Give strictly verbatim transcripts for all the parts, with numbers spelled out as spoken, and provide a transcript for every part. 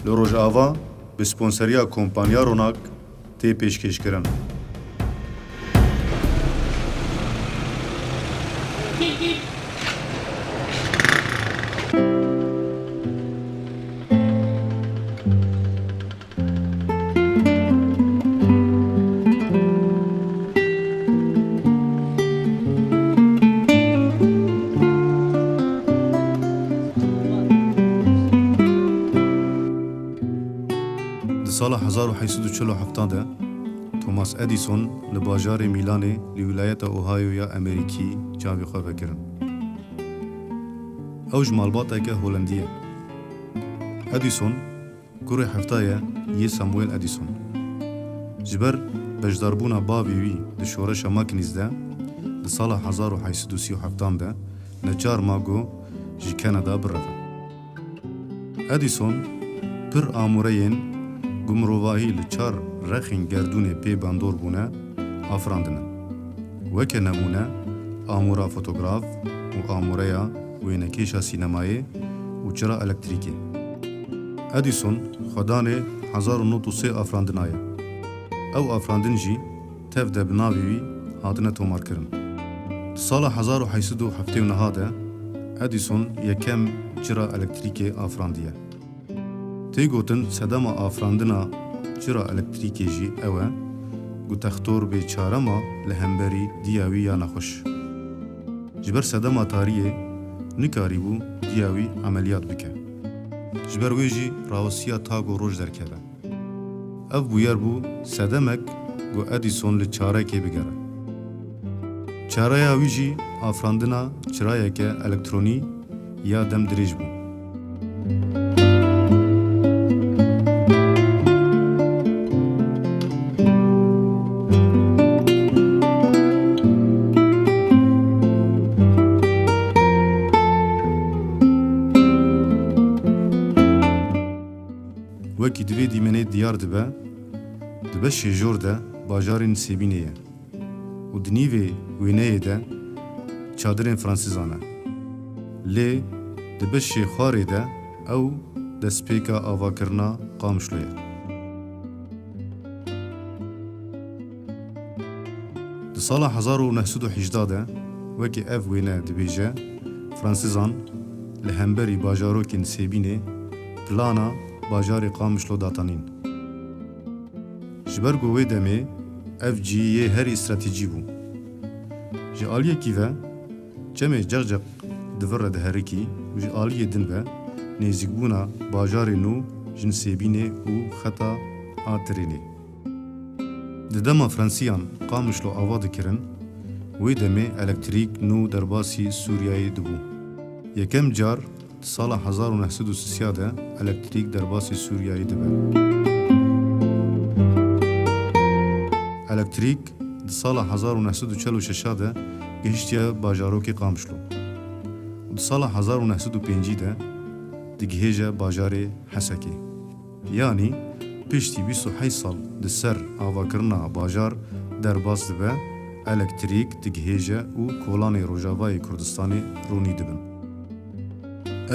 Li Rojava bi sponseriya kompanya Ronak tê pêşkêşkirin. Di sala hezar û heyt sed û çil û heft de Thomas Edison li bajarê Mîlanê li wîlayeta Ohio ya Amerîkî çavê xwe vekirin. Ew ji malbateke Holendî ye. Edison kurê hefta ye yê Samuel Edison. Ji ber beşdarbûna bavê wî di şoreşa Makinîz de di sala hezar û heyt sed û sî û heft de neçar ma ku ji Kanada bireve. Edison pir amûreyên ku mirovahî li çar rexên gerdûnê pê bandor bûne, afirandine. Weke nemûne, amûra fotograf û amûreya wênekêşa sînemayê û çira elektrîkê. Edison xwedanê hezar û nod û sê afirandina ye. Ew afirandin jî tev de bi navê wî hatine tomarkirin. Di sala hezar û heyt sed û heftê û neh de Edison yekem çira elektrîkê afirandiye. Tê gotin sedema afirandina çira elektrîkê jî ew e ku textor bê çare ma li hemberî diya wî ya nexweş. Ji ber sedema tariyê nikarîbû diya wî emeliyat bike. Ji ber wê jî rawestiya tag û roj derkeve. Ev bûyer bû sedemek ku Edison li çarekê bigere. Çareya wî jî afirandina çirayeke elektronî ya dem dirêj bû. Wekî di vê dîmenê diyar dibe, di beşê jor de bajarên Sêbînê ye û di nîvê wêneyê de çadirên Fransizan e. Lê di beşê xwarê de ew destpêka avakirina Qamişlo ye. Di sala hezar û neh sed û hejdeh de, wekî ev wêne dibêje, Fransizan li hemberî bajarokên Sêbînê plana bajarê Qamişlo datanîn. Ji ber ku wê demê ev cihê yê herî stratejî bû. Ji aliyekî ve çemê Ceqceq di vir re diherikî û ji aliyê din ve nêzîkbûna bajarê nû ji Nisêbînê û xeta a tirênê. Di dema Fransiyan Qamişlo ava dikirin, wê demê elektrîk nû derbasî Sûriyeyê dibû. Yekem car di sala hezar û neh sed û sisiya de elektrîk derbasî Sûriyeyê dibe. Elektrîk di sala hezar û neh sed û çel û şeş de gihiştiye bajarokê Qamişlo û di sala hezar û neh sed û pêncî de digihêje bajarê Hesekê. Yanî piştî bîst û heyt sal di ser avakirina bajar derbas dibe, elektrîk digihêje û kolanê Rojavayê Kurdistanê ronî dibin.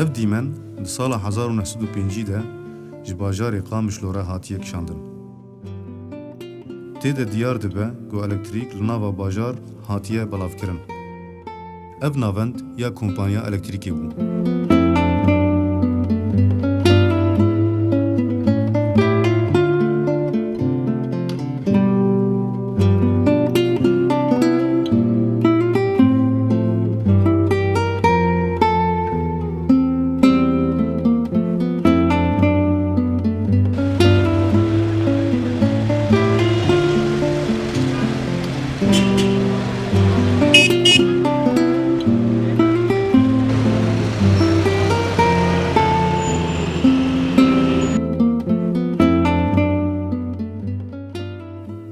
Ev dîmen di sala hezar û neh sed û pêncî de ji bajarê Qamişlo re hatiye kişandin. Tê de diyar dibe ku elektrîk li nava bajar hatiye belavkirin. Ev navend ya kompanya elektrîkê bû.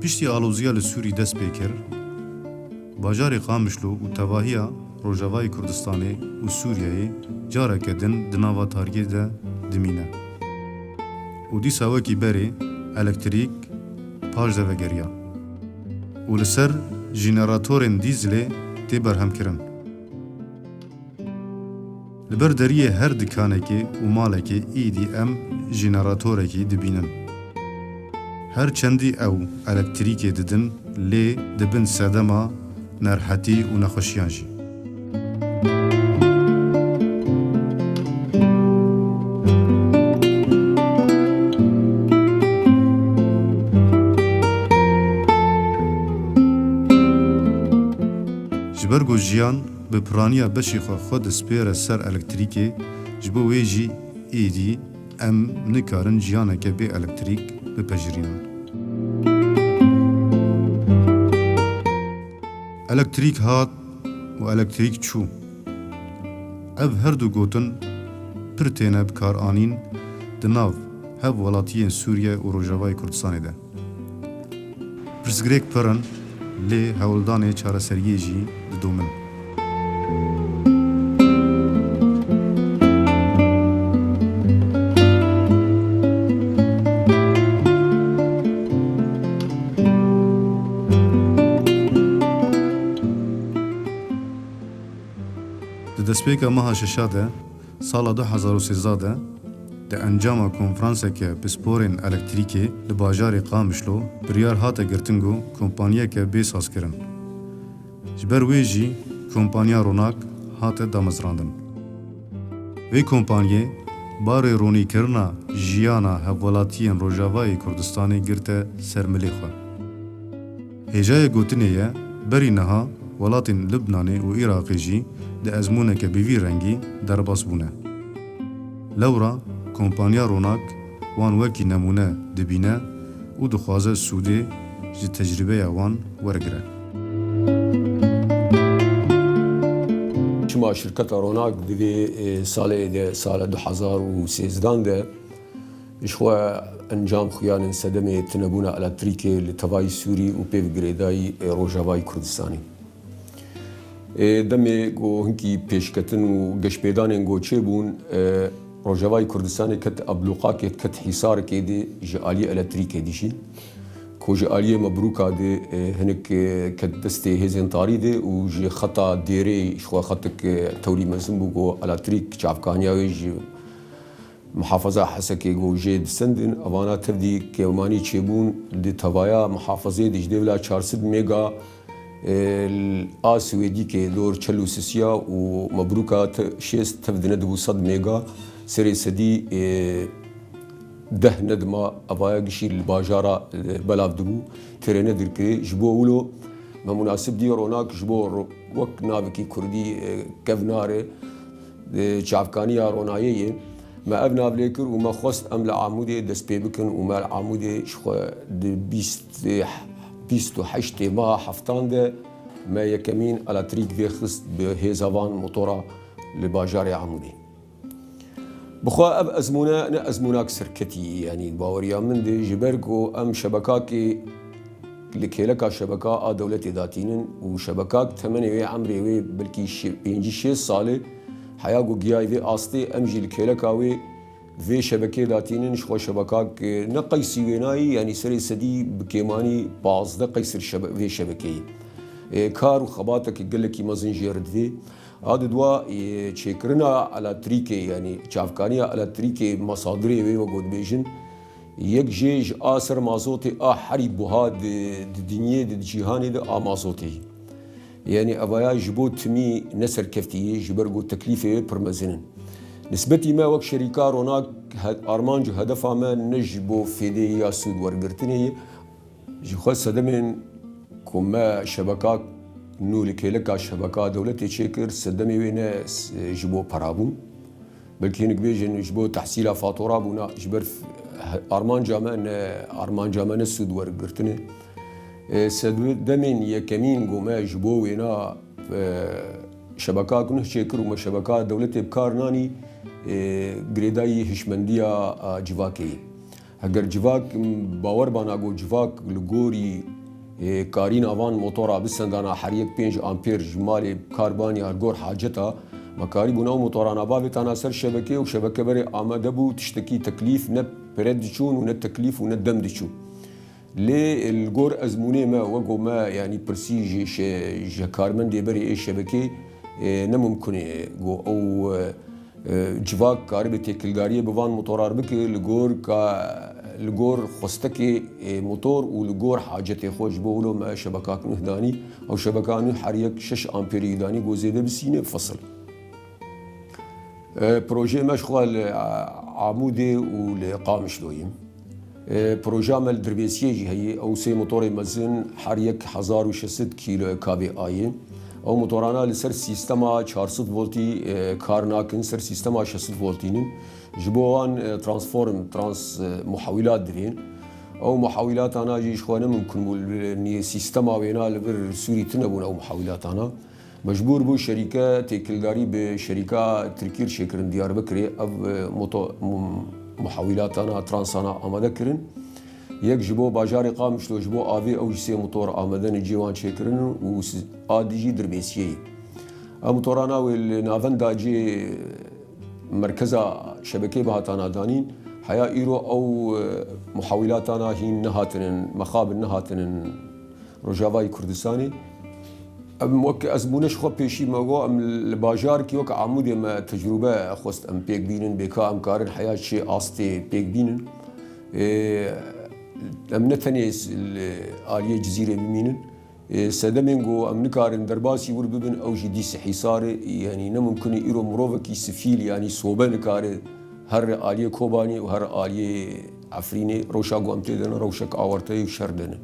Piştî aloziya li Sûrî dest pê kir, bajarê Qamişlo û tevahiya Rojavayê Kurdistanê û Sûriyeyê careke din di nava tariyê de dimîne. Û dîsa wekî berê elektrîk paş de vegeriya û li ser jeneratorên dîzilê tê berhemkirin. Li ber deriyê her dikanekê û malekê êdî em jeneratorekî dibînin. Her çendî ew elektrîkê didin, lê di bin sedema nerhetî û nexweşiyan jî. Ji ber ku jiyan bi piraniya beşê xwe xwe dispêre ser elektrîkê, ji bo wê jî êdî em nikarin jiyaneke bê elektrîk bipejirînin. Elektrîk hat û elektrîk çû. Ev her du gotin pir têne bikaranîn di nav hevwelatiyên Sûriye û Rojavayê Kurdistanê de. Pirsgirêk pir in, lê hewldanê çareseriyê jî didomin. Di destpêka meha şeşa de, sala du hezar û sêzdeh de, di encama konferanseke pisporên elektrîkê li bajarê Qamişlo biryar hate girtin ku kompaniyeke bê sazkirin. Ji ber wê jî kompaniya Ronak hate damezrandin. Vê kompaniyê barê ronîkirina jiyana hevwelatiyên Rojavayê Kurdistanê girte ser milê xwe. Hêjayê gotinê ye, berî niha welatên Libnanê û Iraqê jî di ezmûneke bi vî rengî derbas bûne. Lewra kompaniya Ronak wan wekî nemûne dibîne û dixwaze sûdê ji tecrîbeya wan wergire. Çima şirketa Ronak di vê, e, salê de, sala du hezar û sêzdan de, ji xwe encam xuyanên sedemê tunebûna elektrîkê li tevayî Sûrî û pêv girêdayî, e, Rojavayî Kurdistanê. Ê, demê ku hinkî pêşketin û geşpêdanên ku çêbûn, e, Rojavayê Kurdistanê ket ebluqakê, ket hîsarekê de ji aliyê elektrîkê de jî. Ku ji aliyê Mebrûka de, e, hinek, e, ket destê hêzên tarî de û ji xeta dêrê ji xwe xetek, e, tewrî mezin bû ku elektrîk çavkaniya wê ji Muhafaza Hesekê ku jê disendin, evana tevdî kêmanî çêbûn di tevaya muhafazê de ji dêvla çar sed mega, e, a Swêdîkê dor çel û sisiya û Mebrûka te-, şêst tev dine dibû sed mega, serê sedî, e, deh nedima evaya gişî li bajara, e, belav dibû, têrê nedirkirê. Ji bo wilo me munasib dî Ronak ji bo ro-, wek navekî kurdî, e, kevnare, e, çavkaniya ronayê ye. Me ev nav lê kir û me xwest em li Amûdê dest pê bikin û me li Amûdê ji xwe di bîst, bîst û heştê meha heftan de me yekemîn elektrîk vêxist bi hêza van motora li bajarê Amûdê. Bi xwe ev ezmûne ne ezmûnak serketî ye, yanî baweriya min de ji ber ku em şebekakê li kêleka şebeka a dewletê datînin û şebekak temenê wê, emrê wê belkî şê-, pêncî şêst sal e, heya ku giyayî vê astê, em jî li kêleka wê vê şebekê datînin, ji xwe şebekak, e, ne qeysî wênayî, yanî serê sedî bi kêmanî pazdeh qeysir şebe-, vê şebekeyê. E, kar û xebateke gelekî mezin jê re divê. A di dua, e, çêkirina elektrîkê, yanî çavkaniya elektrîkê, mesadirê wê, wek ku dibêjin, yek jê ji a ser mazotê a herî buha di, di dinyê, di cîhanê de a mazotê ye. Yanî evaya ji bo timî ne serkeftî ye, ji ber ku teklîfê wê pir mezin in. Nisbetî me wek şerîka Ronak, he-, armanc û hedefa me ne ji bo fêdê ya sûd wergirtinê ye, Ji xwe sedemên ku me şebeka nû li kêleka şebeka dewletê çêkir, sedemê wê ne s-, ji bo pera bûn. Belkî hinek bêjin ji bo tehsîla fatura bûna, ji ber f-, he-, armanca me ne, armanca me ne sûd wergirtin e. E, sedemên yekemîn ku me ji bo wêna, e, şebeka gunih çêkir û me şebeka dewletê bi kar nanî, e, girêdayî hişmendiya, a, civakê ye. Heger civak, m, bawer bana ku civak li gorî, ê, karîna van motora bisendana her yek pênc ampêr ji malê bi kar baniya li gor haceta, me karîbûna ew motorana bavêtana ser şebekê û şebeke berê amade bû, tiştekî teklîf ne pere diçûn û ne teklîf û ne dem diçû. Lê li gor ezmûnê me, wek ku me, yanî pirsî ji şe-, ji karmendê berê ê şebekê, ê, ne mimkun e ku ew, e, E, civak karibe têkildariyê bi van motorar bike li gor ka, li gor xwestekê, e, motor û li gor hacetê xwe. Ji bo wilo me şebeka nuh danî. Ew şebeka nuh her yek şeş amperî danî, ku zêde bisîne, fesil. E, projeyê me ji xwe li, e, Amûdê û li Qamişloyê. E, projeya me li Dirbêsiyê jî heye. Ew sê motorê mezin, her yek hezar û şeş sed kîlo kavê ayê. Ew motorana li ser sîstema çar sed voltî, e, kar nakin, ser sîstema şeş sed voltî nin. Ji bo wan, e, transform, trans, e, muhawîlat divên. Ew muhawîlatana jî ji xwe ne mimkun bû, li, nî sîstema wêna li vir Sûrî tune bûn ew muhawîlatana. Mecbûr bû şerîke têkildarî bi şerîka Tirkî re çêkirin Diyarbekirê. Ev, e, moto-, mu-, muhawîlatana, transana amade kirin. Yek ji bo bajarê Qamişlo, ji bo avê ew jî sê motor amade ne cê wan çêkirin û si-, a dijî Dirbêsiyeyê. Ev motorana wê li navenda cê merkeza şebekeyê bihatana danîn. Heya îro ew, e, muhawîlatana hîn nehatinin, mexabin nehatinin Rojavayê Kurdistanê. Em wek ezmûne ji xwe pêşî me got, em li bajarekî wek Amûdê me tecrûbe xwest em pêk bînin, bê ka em karin heya çi astê pêk bînin. Ê, em ne tenê s-, li aliyê Cizîrê bimînin. Ê, sedemên ku em nikarin derbasî wir bibin, ew jî dîs Hîsarê, yanî ne mimkun e îro mirovekî sifîl, yanî sobe nikare here aliyê Kobanê û here aliyê Efrînê. Rewşa ku em tê de ne, rewşek awarte ye û şer de ne.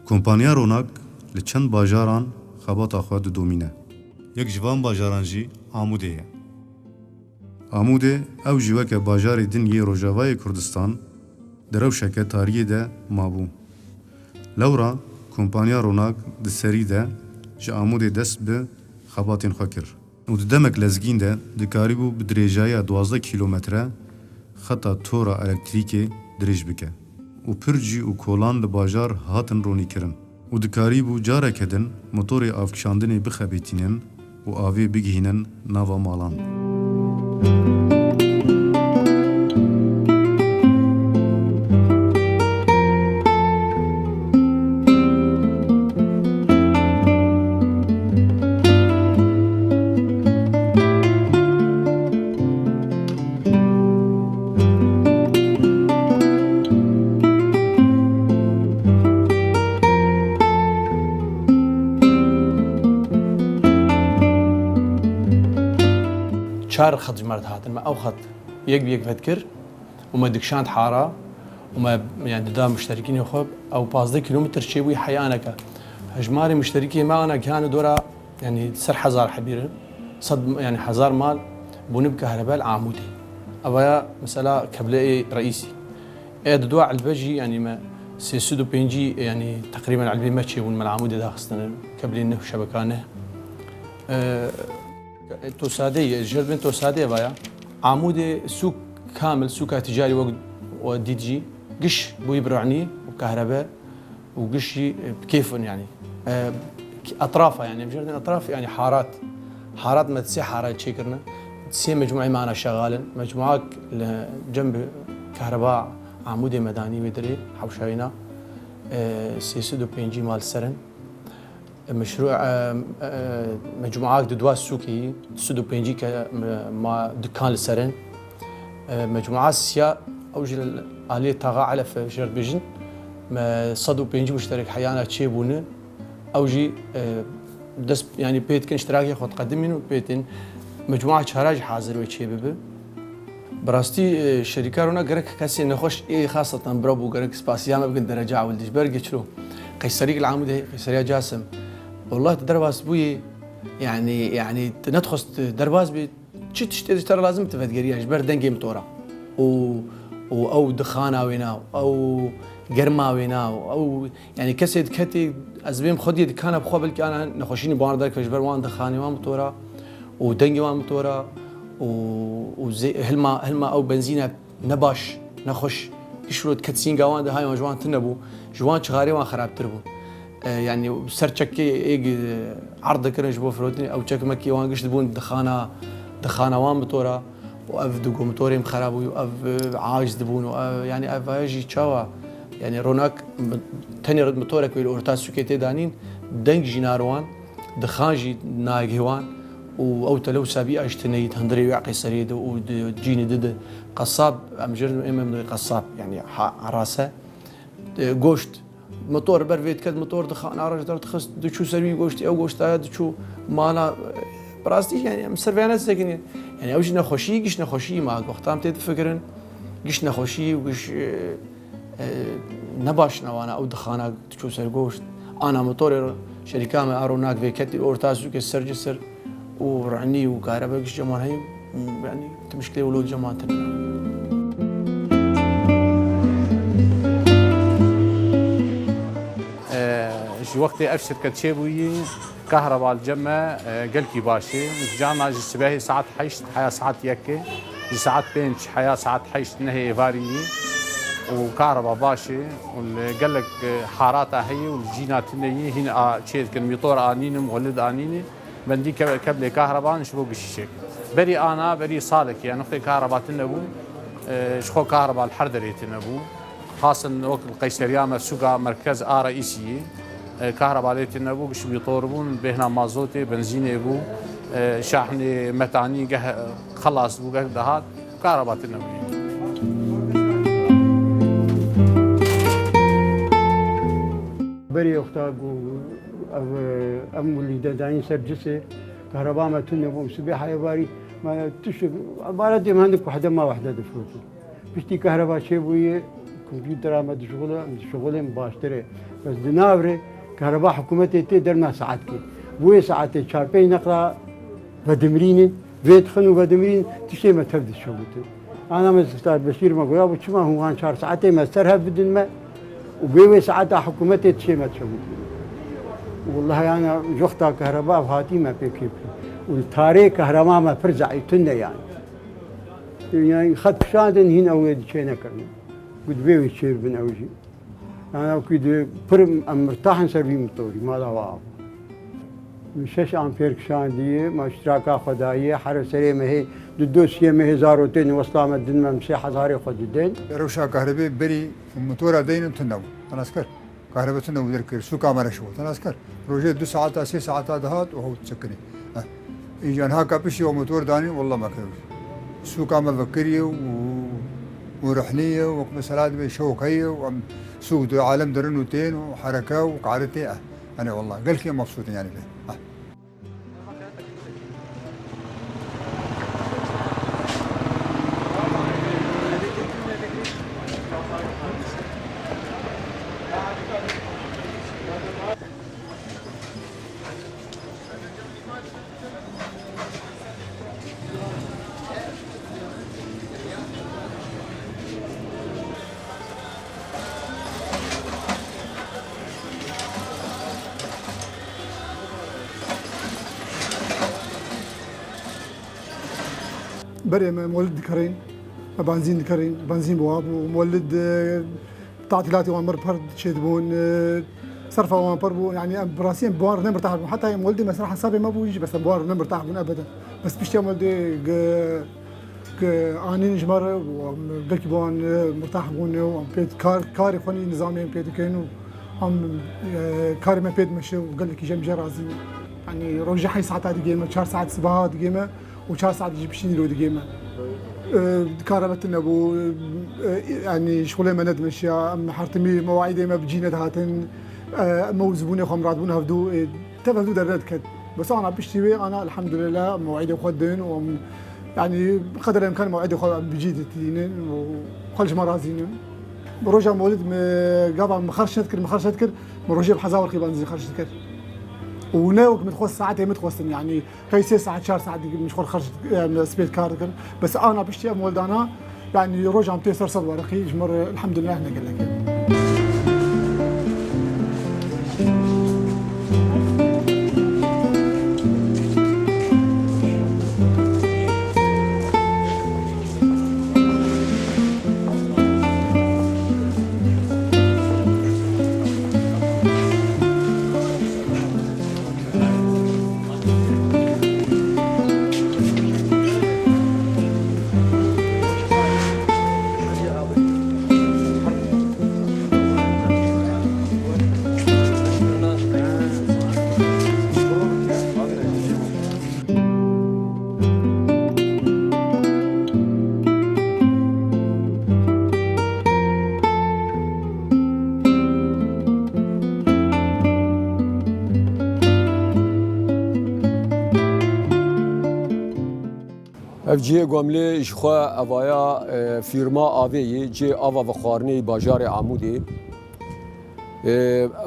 Kompanya Ronak li çend bajaran xebata xwe didomîne. Yek ji van bajaran jî Amûdê ye. Amûdê, ew jî weke bajarê din yê Rojavayê Kurdistan, di rewşeke tariyê de mabû. Lewra kompanya Ronak di serî de ji Amûdê dest bi xebatên xwe kir û di demek lezgîn de dikarîbû bi dirêjayiya duwazdeh kîlometre xeta tora elektrîkê dirêj bike û pircî û kolan li bajar hatin ronîkirin. Û dikarîbû careke din motorê avkişandinê bixebitînin û avê bigihînin nava malan. Çar xet ji me re dihatin. Me ew xet yek bi yek vedkir û me dikişand hara û me, yani, dida muşterikînê xwe. Ew pazdeh kîlometr çêbûyî heya aneke. Hejmarê muşterikê me ana gihane dora, yani, ser hezar hebî re, sed, yani, hezar mal bûne bi kehrebe li Amûdê. Ev ya, mesela, kebleyê reîsî. Ê di dua elbe jî, yani, me sê sed û pêncî, yani, teqrîben elbê me çêbûn, me li Amûdê daxistine, keblê neh, şebeka neh. Ee, Tosadê ye, ji bin Tosadê vaya. Amûdê sûk kamil, sûka ticarî wek we dît jî, giş bûyî bi ronî û kehrebe û giş jî, e, bi kêf in, yani. E, etrafa, yani, em jê re dên etraf, yani, harat. Harat me sê harat çêkirine. Sê mecmueyê me ana şexal in. Mecmuak li cem bi kehreba Amûdê me danî wê dirê hewşayîna, e, sê sed û pêncî mal ser in. Meşru-, e, e, mecmuak di dua sûkê, sed û pêncî ke, e, ma dikan li ser in. E, mecmua siya, ew jî li aliyê Taxa Elef, e, jê re dibêjin. Me sed û pêncî muşterek heyana çêbûne. Ew jî, e, dest, yani, pê dikin, iştirakê xwe diqedimîn û pê tên. Mecmua çara jî hazir wê çêbibe. Bi rastî, e, şerîka Ronak gerek kesê nexweş ê xaseten bira bû, gerek spasiya me bikin derece ewil dî. Ji ber geçiro. Qeyserîk li Amûdê, Qeyseriya Casim. Wallah tu derbas bûyî, yani, yani, tu nedixwest tu derbas bî, çi tiştê ji te re lazim tu vedigeriya ji ber dengê motora. Û, û ew dixana wêna, ew germa wêna, ew Yani kesê diketê, ez bêm xwediyê dikana bi xwe belkî ana nexweşînî bi wan re derkeve ji ber wan dixanê wan bi tora û dengê wan bi tora û, û zê-, hilma, hilma ew benzîne ne baş, ne xweş, îşro diket sînga wan de, hay wan ji wan tune bû, ji wan çixarê wan xerabtir bû. E, yani ser çekê êg, e, erd dikirin ji bo firotinê, ew çekmekê wan giş dibûn dixana, dixana wan bi tora. Û ev digo motorê min xerab bû, ev, e, aciz dibûn û ev, yanî ev heye jî çawa? Yanî ronak mi-, tenê motorek wê li orta sûkê tê danîn, deng jî narowan, dixan jî nagihê wan û ew tele û sabî aş tine yî di hundirê wê qeyseriyê de û di cînî di de. Qesab, em jê re em, em qesab, yanî ha-, herase. E, goşt. Motor ber vê diket, motor dixan, araj derdixist, diçû ser wî goştê, ew goştaya diçû mala. Bi rastî, yanî, em ser vê ne sekinî. Yanî, ew jî nexweşî, giş nexweşî ma, wexta em tê difikirin, giş nexweşî û giş, e, e, ne baş ne wana, ew dixana diçû ser goşt. Ana motorê şerîka me a ronak vê ketî orta sûkê ser ci ser. û rihnî û karebe giş ceman heye, yanî ti mişkilê wilo ceman tine. E, ji wextê ev şirket çêbûyî, kahreba li cem me, e, gelkî baş e. Cana ji sibehê saet heşt heya saet yekê, ji saet pênc heya saet heşt nehê êvarî yî û kahreba baş e û li gelek, e, harata heye û li cîna tune yî hîn a çê dikin, mîtor anîn e, muwelid anîn e. Bendî ke-, keblê kahreban ji bo gişîşek. Berî ana, berî salekê, ya nuqtê kahreba tune bû, e, ji xwe kahreba li her derê tune bû. Xasin wek li Qeyseriya me sûka merkez a reîsî yî, e, kahreba lê tune bû, giş mîtor bûn, bêhna mazotê, benzînê bû, e, şahnê metanî geh xelas bû, geh dihat, kahreba tune bû. Berî wexta ku ev, em wî lîde dayîn ser cisê, kahreba me tune bû, em sibê heyê varî, me tişt, ebaretê me hindik wehde ma wehde difirotî. Piştî kahreba çêbûyê, kompûtera me dişixule, em dişixulên baştir e. Bes di nav re kahreba hikûmetê tê derma saetkê. Bo wê saetê çar pênc neqla vedimrînin, vê dixin û vedimrîn tiştê me tev dişewite. Ana me Star Beşîr me goya bû, çima hûn wan çar saetê me ser hev bidin me û bê wê saeta hikûmetê tiştê me dişewite. Wellahî ana joxta kahreba ev hatî me pê kêftir. Û li tarê kahreba me pir zeîf tune yani. Yani xet kişandin hîn ew ê diçê nekirin. Got, "Vê wê çêbibin ew jî." Yani ew kî di pir em mirtah in ser vî motorî, mala wa. Min şeş amper kişandiye, ma iştiraka xwe daye, here serê mehê, di dosiyê mehê zarotên wesla me din me, em sê hezarê xwe didin. Rewşa kahribê berî motora deynin tune bû. Xelas kir. Kahrebe tune û derkir, sûka me re şiwot. Nas kir. Rojê du saeta, sê saeta dihat û hewt sekinî. Heh. Îcan haka piştî o motor danî, walla me kir. Sûka me vekiriye û, û rihnî ye, wek mesela dibê şewk heye û em sûk di alem dirin û tên û hereke û karetê, eh. Yanî walla, gelkî em mebsût in yanî lê. Eh. Berê me molid dikirin, me benzîn dikirin, benzîn bi wa bû. Molid, e, tatîlatê wan mir per çêdibûn, e, serfa wan per bû. Yani em bi rastî em bi wan re ne mirtah bûn. Heta em molidê mesela hesabê me bû jî, bes em bi wan re ne mirtah bûn ebeden. Bes piştî em molidê ge-, Ke anîn ji me re û em gelkî bi wan, e, mirtah bûn û em pê kar, karê xwe nî nizamê em pê dikin û em, e, karê me pê dimeşe û gelekî ji em jê razî ne. Yanî rojê heyş saeta digê me, çar saet sibaha digê me û çar saet jî piştî nîro digê me. E, dikare me tune bû, e, yanî şixulê me nedimeşiya, em her timî mewaîdê me bi cî nedihatin, e, me û zibûnê xwe em radibûn hevdû, e, Tev hevdû dernediket. Bes ana piştî wê, ana elhamdülillah, mewîdê xwe din û em, yanî, qeder imkan mewîdê xwe em bi cî ditînin û xwe li ji me razî ne. Roja Mewlid min gava min xerc nedikir, min xerc nedikir, min rojê bi hezar werqî benzîn xerc dikir. Û ne wek min dixwest saetê min dixwestin, yanî, hey sê saet, çar saet dikir, min ji xwe xerc, em, spêt kar dikir. Bes ana piştî em weldana, Yanî rojan tê ser sed wereqî ji me re elhamdulillah ne gelek e. Ev cihê ku em lê ji xwe evaya, e, fîrma avê yê, cihê ava vexwarinê yê bajarê Amûdê. E,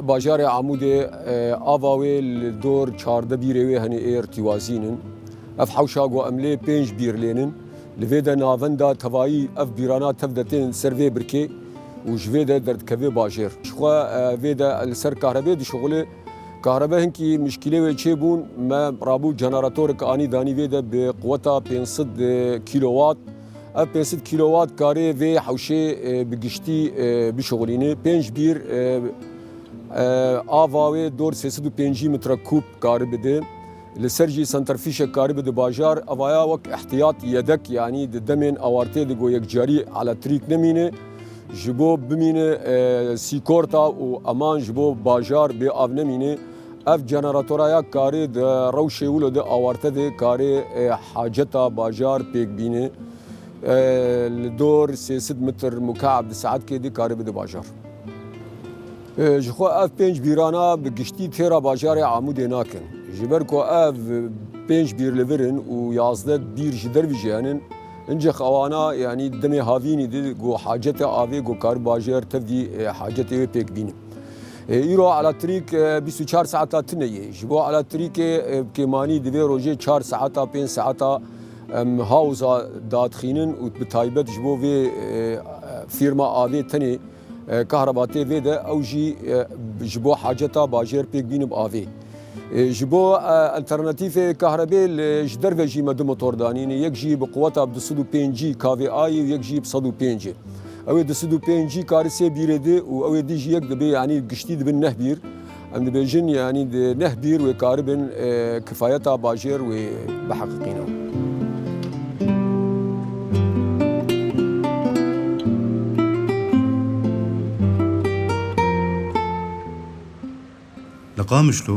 bajarê Amûdê, e, ava wê li dor çardeh bîrê wê henê ê irtîwazîn in. Ev hewşa ku em lê pênc bîr lênin. Li vê de navenda tevayî ev bîrana tev de tên ser vê birkê û ji vê de derdikeve bajêr. Ji xwe, e, vê de li ser kahrebê dişuxulê. Kahrebe hinkî mişkîlê wê çêbûn, me rabû jeneratorek anî danî vê de bi quweta pênc sed kilowat. Ev pênc sed kilowat karê vê hewşê, e, bi giştî, e, bişuxulîne. Pênc bîr, e, e, ava wê dor sê sed û pêncî metre kûb karî bide. Li ser jî senterfîşek karî bide bajar. Evaya wek ihtiyat yedek, yanî di demên awartê de ku yekcarî elektrîk nemîne. Ji bo bimîne, e, sîkorta û eman ji bo bajar bê av nemîne. Ev jeneratora ya karê di rewşê wilo de awarte de karê, e, haceta bajar pêk bîne. E, li dor sê sed metr mukab di saetkê de karê bide bajar. E, ji xwe ev pênc bîrana bi giştî têra bajarê Amûdê nakin. Ji ber ku ev pênc bîr li vir in û yazdeh bîr ji dervî jî henin, Hincek ewana, yanî demê havînî di ku hacete avê ku kar bajar tevdî, e, hacetê wê pêk bîne. E, îro elektrîk, e, bîst û çar saeta tune ye. Ji bo elektrîkê, e, kêmanî divê rojê çar saeta, pênc saeta, em, hawza dadixînin û bi taybet ji bo vê, e, fîrma avê tenê e, kahrebatê vê de ew jî, e, ji bo haceta bajêr pêk bînin bi avê. E, ji bo, e, alternatîfê kahrebê li, ji derve jî me du motor danîne, yek jî bi quweta bi du sed û pêncî kVA yê û yek jî bi sed û pêncî. Ew ê du sed û pêncî karî sê bîrê di û ew ê di jî yek dibe, yanî giştî dibin neh bîr. Em dibêjin, yanî di neh bîr wê karibin, e, kifayeta bajêr wê biheqiqînin. Li Qamişlo,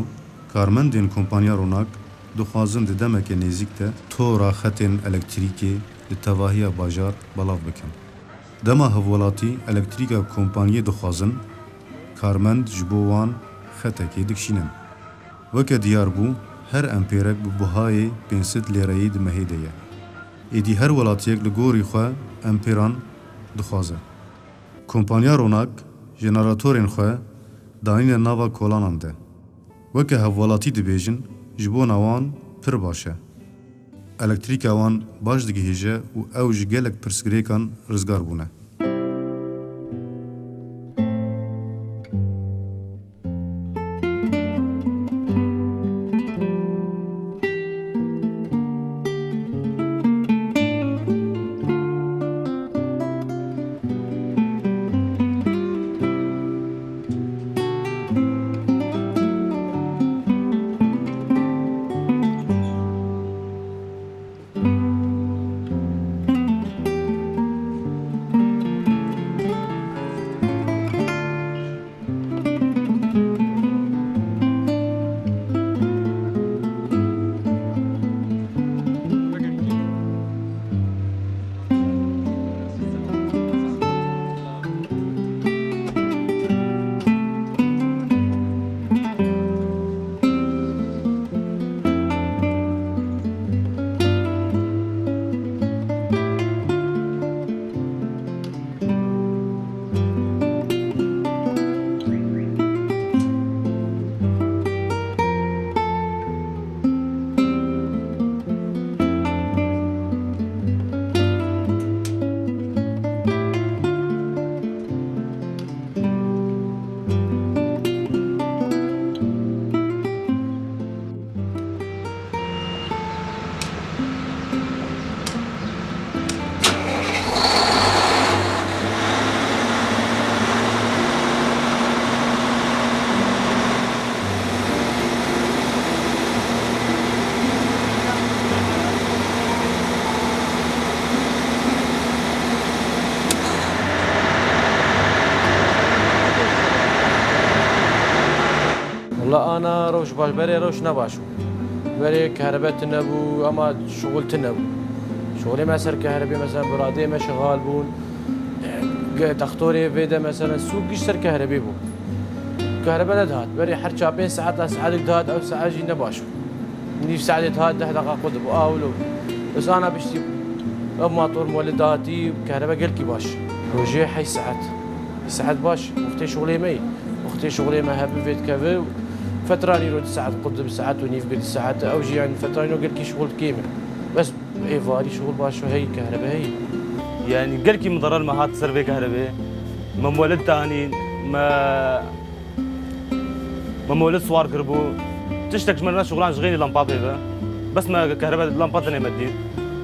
karmendên kompanya Ronak dixwazin di demeke nêzîk de tora xetên elektrîkê li tevahiya bajar belav bikin. Dema hevwelatî elektrîka kompanyê dixwazin, karmend ji bo wan xetekê dikişînin. Weke diyar bû, her empêrek bi buhayê pênc sed lêreyê di mehê de ye. Êdî her welatiyek li gorî xwe empêran dixwaze. Kompanya Ronak jeneratorên xwe danîne nava kolanan de. Weke hevwelatî dibêjin, ji bona wan pir baş e. Elektrîka wan baş digihêje û ew ji gelek pirsgirêkan rizgar bûne. Wala ana rewş baş, berê rewş ne baş bû. Berê kehribe tune bû, ama şixul tune bû. Şixulê me ser kehribe, mesela, biradê me şixal bûn. Ge-, textorê vê de, mesela, sûk giş ser kehribe bû. Kehribe nedihat. Berê her çar pênc saeta, saetek dihat, ew saet jî ne baş bû. Nîv saetê dihat, deh deqa qut bû. Awlo. Bes ana piştî Ev motor moli dahatî, kehrebe gelkî baş. Rojê heyş saet. Heyş saet baş. Wextê şixulê me yî. Wextê şixulê me hebe vê dikeve. Fetranî ro di saet qurdim, saet û nîv bir di saet. Ew jî yani fetranî ro gelkî şixul dikê me. Bes êvarî şixul baş o hey, kehrebe hey. Yani gelkî midarar me hat ser vê kehrebê. Me molid danîn, me Me molid siwar kiribû. Tiştek ji me re şixulan ji xênî lampa pê ve. Bes me kehrebe lampa tenê me dît.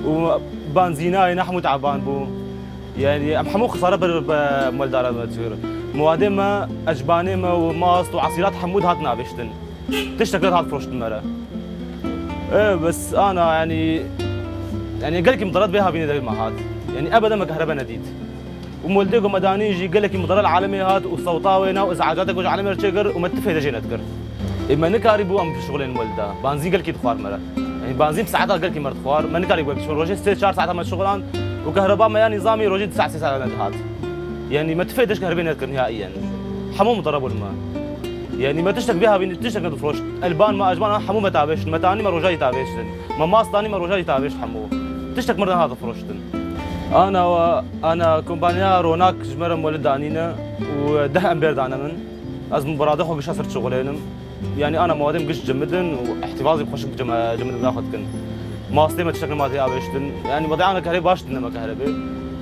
Û banzînayê ne hemû teban bû. Yani em hemû xisare ber be moldara me dikir. Muadê me, ecbanê me û mast û esîrat hemû dihatin avêştin. Tiştek nedihat firoştin me re. E, bes ana yani, yani gelkî midarat vê havînê de me hat. Yani ebede me kehrebe nedît. Û moldê ku me danî jî gelekî midara li alemê hat û sewta wê ne û îzecatek ku ji alemê re çêkir û me ti fêde jê nedikir. Ê me nikarîbû em bişixulên molda. Banzîn gelkî dixwar me re. Yanî banzîn bi saeta gelkî me re dixwar. Me nikarîbû em bişixulên. Rojê sê çar saeta me dişixulan û kehreba me ya nîzamî rojê du saet sê saeta nedihat. Yanî me ti fêde ji kehribê nedikirin nihaiyen. Hemû midara bûn me. Yanî me tiştek vê havînî tiştek nedifiroşt. Elban me, ecban hemû me tavêştin. Me tanî me roja jî tavêştin. Me mast danî me roja jî tavêşt hemû. Tiştek me re nehate firoştin. Ana, ana kompanya Ronak ji me re molid danîne û deh ember dane min. Ez bi radê xwe gişa ser dişixulênim. Yanî ana mewatê min giş cimidin û îhtîvazî xweşik cim-, cimidin xwe dikin. Mastê me tiştek nima tê avêştin. Yanî wedîana kehrê baş tine me kehrebê.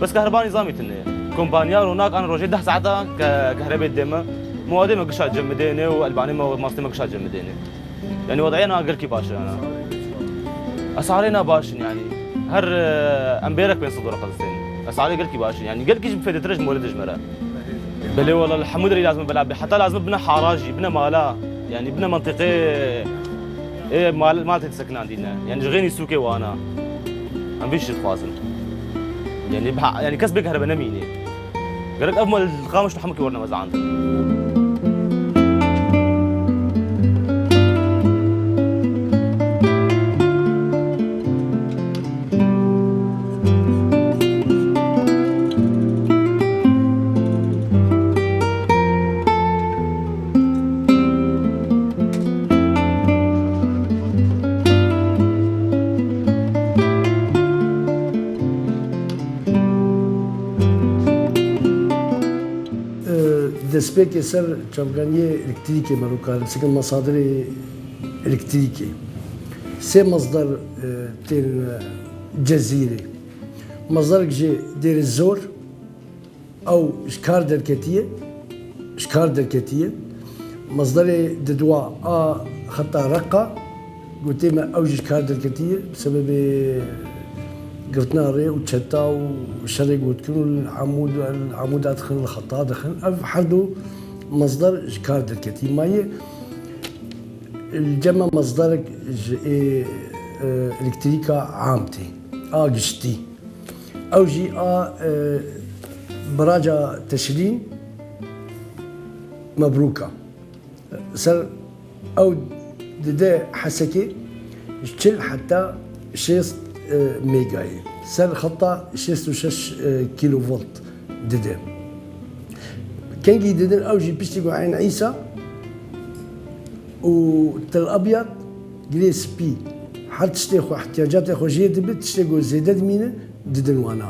Bes kehreba nîzamî tine. Kompanya Ronak ana rojê deh saeta ke-, kehrebê dide me. Mewatê me gişa cimidêne û elbanê me û mastê me gişa cimidêne. Yanî wedîana gelkî baş e ana. Esarê na baş in yanî. Her, e, em bêrek pênc sed were qedistên. Esarê gelkî baş in. Yanî gelkî jî bi fêdetir e ji molidê ji me re. Belê wela li hemû derê lazim e bela bê. Heta lazim e bine hara jî, bine mala. Yanî bine mentiqê, ê mal, mal tê sekinandîne. Yanî ji xênî sûkê wana. Em vî jî dixwazin. Yanî bi ha-, yanî kes bê kehrebe nemînê. Gerek ev mal li Qamişlo hemûkî werne wezandin. Destpêkê ser çavkaniyê elektrîkê me rû karim, sikin mesadirê elektrîkê. Sê mezdar, e, tên, e, Cezîrê. Mezdarek ji Dêrê Zor, ew ji kar derketiye, ji kar derketiye. Mezdarê didwa a xeta Reqa, gotê me ew jî ji kar derketiye, bi sebebê girtina rê û çeta û şerê gotkin û li Amûd, li Amûda dixin, li xeta dixin. Ev her du mezdar ji kar derketî. Mayê li cem me mezdarek ji ê, e, elektrîka am tê, a giştî. Ew jî a, e, biraca Teşrîn Mebrûka. Ser ew dide Hesekê ji çil heta şêst, e, mêgayê. Ser xeta şêst û şeş, e, kîlovolt dide. Kengî didin ew jî piştî ku Eyn Îsa û Tel Abyad, Girê Spî, her tiştê xwe, ihtiyacatê xwe jê dibe, tiştê ku zêde dimîne, didin wana.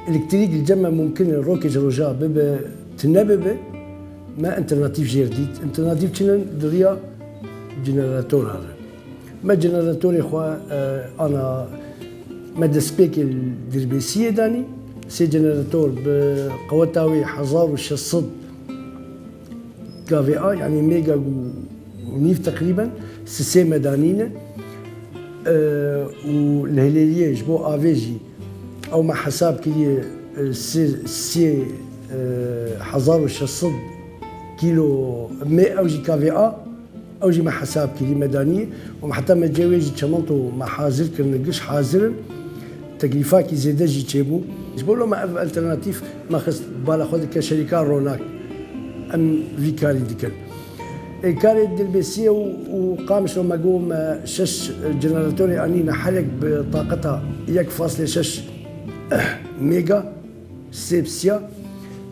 Elektrîk li cem me mumkin e rokê ji roja bibe, tune bibe, me alternatîf jêr dît. Alternatîf çi ne? Di riya generatora re. Me generatorê xwe, e, ana, me destpêkê li Dirbêsiyê danî. Sê generator bi qeweta wê hezar û şeş sed K V A, yanî mega û nîv teqrîben, sisê me danîne. E, û li Hilêliyê ji bo avê jî ew me hesab kiriye, e, sê, sê, e, hezar û şeş sed kîlo mê, ew jî K V A, ew jî me hesab kirî, me danî. Û heta me cê wê jî çimento me hazir kirine, giş hazir in. Teklîfakî zêde jî çêbû. Ji bo lo me ev alternatîf me xist bala xwe dike şerîka Ronak. Em vî karî dikin. Ê, karê Dirbêsiyê û, û Qamişlo me got me şeş generatorê anîne, herek bi taqeta yek faslê şeş mega, sê bi siya.